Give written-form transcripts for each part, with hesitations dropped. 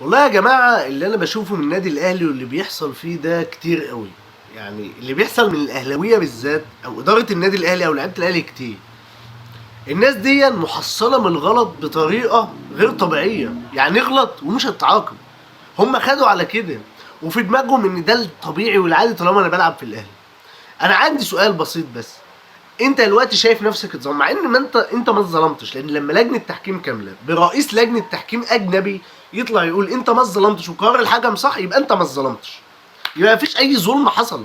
والله يا جماعة، اللي أنا بشوفه من النادي الأهلي واللي بيحصل فيه ده كتير قوي. يعني اللي بيحصل من الأهلاوية بالذات أو إدارة النادي الأهلي أو لعيبة الأهلي كتير. الناس دي محصلة من الغلط بطريقة غير طبيعية، يعني اغلط ومش هتتعاقب. هم خدوا على كده وفي دماغهم إن ده الطبيعي والعادي طالما أنا بلعب في الأهلي. أنا عندي سؤال بسيط بس، انت دلوقتي شايف نفسك اتظلم، مع ان ما انت ما اتظلمتش، لان لما لجنة تحكيم كاملة برئيس لجنة تحكيم اجنبي يطلع يقول انت ما اتظلمتش وقرار الحكم صح، يبقى انت ما اتظلمتش، يبقى مفيش اي ظلم حصل،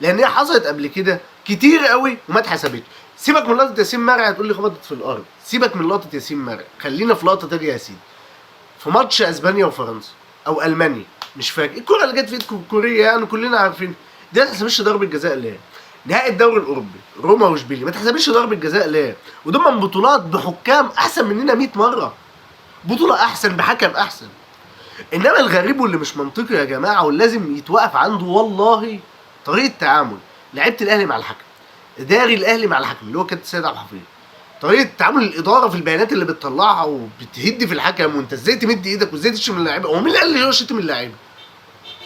لان هي حصلت قبل كده كتير قوي وما اتحسبتش. سيبك من لقطة ياسين مرعي، هتقول لي خبطت في الارض، سيبك من لقطة ياسين مرعي، خلينا في لقطة تانية يا سيدي. في ماتش اسبانيا وفرنسا او المانيا مش فاكر، الكره اللي جت في ايد كوريا يعني كلنا عارفين دي، ما اتحسبتش ضربه جزاء ليه؟ نهائي الدوري الاوروبي روما واشبيليا ما اتحسبتش ضربه جزاء ليه؟ ودول من بطولات بحكام احسن مننا 100 مرة، بطوله احسن بحكم احسن. انما الغريب واللي مش منطقي يا جماعة واللازم يتوقف عنده والله، طريقه تعامل لعيبة الاهلي مع الحكم، اداري الاهلي مع الحكم اللي هو كابتن سيد عبد الحفيظ، طريقه تعامل الادارة في البيانات اللي بتطلعها وبتهد في الحكم، وانت ازاي تمد ايدك وازاي تشتم اللعيبة. هو مين اللي قال لي هو شتم اللعيبة؟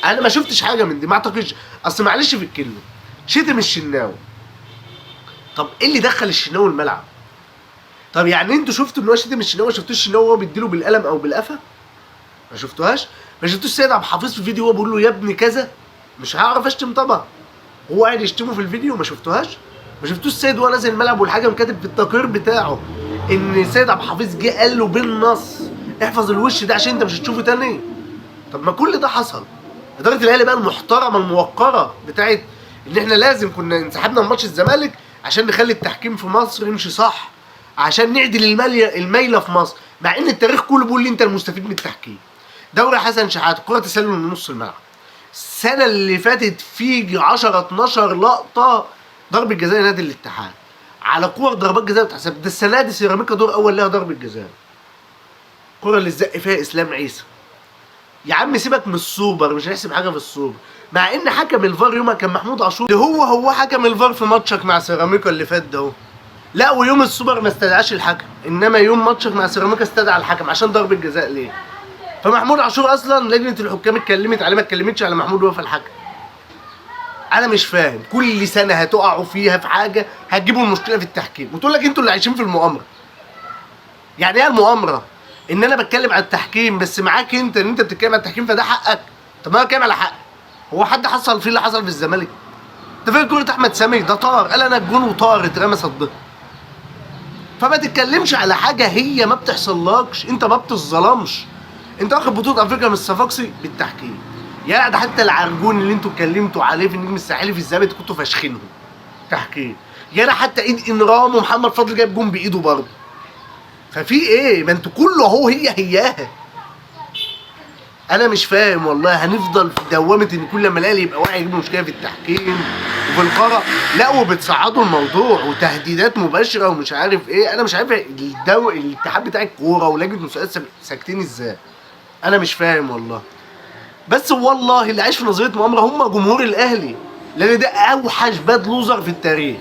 انا ما شفتش حاجة من دي، ما اعتقدش. اصل معلش في الكلمة، شتم الشناوي، طب ايه اللي دخل الشناوي الملعب؟ طب يعني انتوا شفتوا ان هو شتم الشناوي؟ ما شفتوش الشناوي وهو بيديله بالقلم او بالقفا؟ ما شفتوهاش؟ ما شفتوش سيد عبد الحفيظ في فيديو وهو بيقول له يا ابني كذا؟ مش هعرف اشتم طبعا، هو قاعد يشتمه في الفيديو، ما شفتوهاش؟ ما شفتوش السيد وهو نازل الملعب والحكم كاتب في التقرير بتاعه ان سيد عبد الحفيظ جه قال له بالنص احفظ الوش ده عشان انت مش هتشوفه تاني؟ طب ما كل ده حصل. ادارة الاهلي بقى المحترمة الموقره بتاعت ان احنا لازم كنا انسحبنا من ماتش الزمالك عشان نخلي التحكيم في مصر يمشي صح، عشان نعدل الميلة في مصر، مع ان التاريخ كله بيقول لي انت المستفيد من التحكيم. دوري حسن شحاته كره تسلل من نص الملعب، السنة اللي فاتت في 10 12 لقطة ضربه جزاء نادي الاتحاد على كور ضربات جزاء بتحسب. ده السنة دي سيراميكا دور اول لها ضربه جزاء، الكره اللي اتزق فيها اسلام عيسى. يا عم سيبك من السوبر، مش هنحسب حاجة في السوبر، مع ان حكم الفار يومها كان محمود عاشور اللي هو حكم الفار في ماتشك مع سيراميكا اللي فات ده اهو. لا، ويوم السوبر ما استدعاش الحكم، انما يوم ماتشك مع سيراميكا استدعى الحكم عشان ضربه جزاء ليه؟ فمحمود عاشور اصلا لجنة الحكام اتكلمت عليه، ما اتكلمتش على محمود وفا الحكم. انا مش فاهم، كل سنة هتقعوا فيها في حاجة هتجيبوا المشكلة في التحكيم وتقول لك انتوا اللي عايشين في المؤامرة. يعني ايه المؤامرة؟ ان انا بتكلم على التحكيم بس معاك انت، ان انت بتتكلم على التحكيم فده حقك. طب ما انا بتكلم على حق، هو حد حصل فيه اللي حصل في الزمالك؟ انت فاكر كورة احمد سامي ده طار، قال انا الجون وطار اترمى صدها. فما تتكلمش على حاجة هي ما بتحصلكش، انت ما بتتظلمش. انت واخد بطوله افريقيا من الصفاقسي بالتحكيم يا ده، حتى العرجون اللي انتوا اتكلمتوا عليه في النجم الساحلي في الذهاب انتوا كنتوا فاشخينهم تحكيم. يا ده حتى ايد انرام ومحمد فضل جايب جون بايده برضه. ففي ايه؟ ما انتوا كله اهو هي هياها. انا مش فاهم والله، هنفضل في دوامه ان كل لما الاهلي يبقى واعي يجيب مشكلة في التحكيم وفي القرار، لا وبتصعدوا الموضوع وتهديدات مباشرة ومش عارف ايه. انا مش عارف الاتحاد بتاع الكورة ولجنه المسابقات ساكتين ازاي، انا مش فاهم والله. بس والله اللي عايش في نظرية مؤامرة هم جمهور الاهلي، لان ده اوحش bad loser في التاريخ.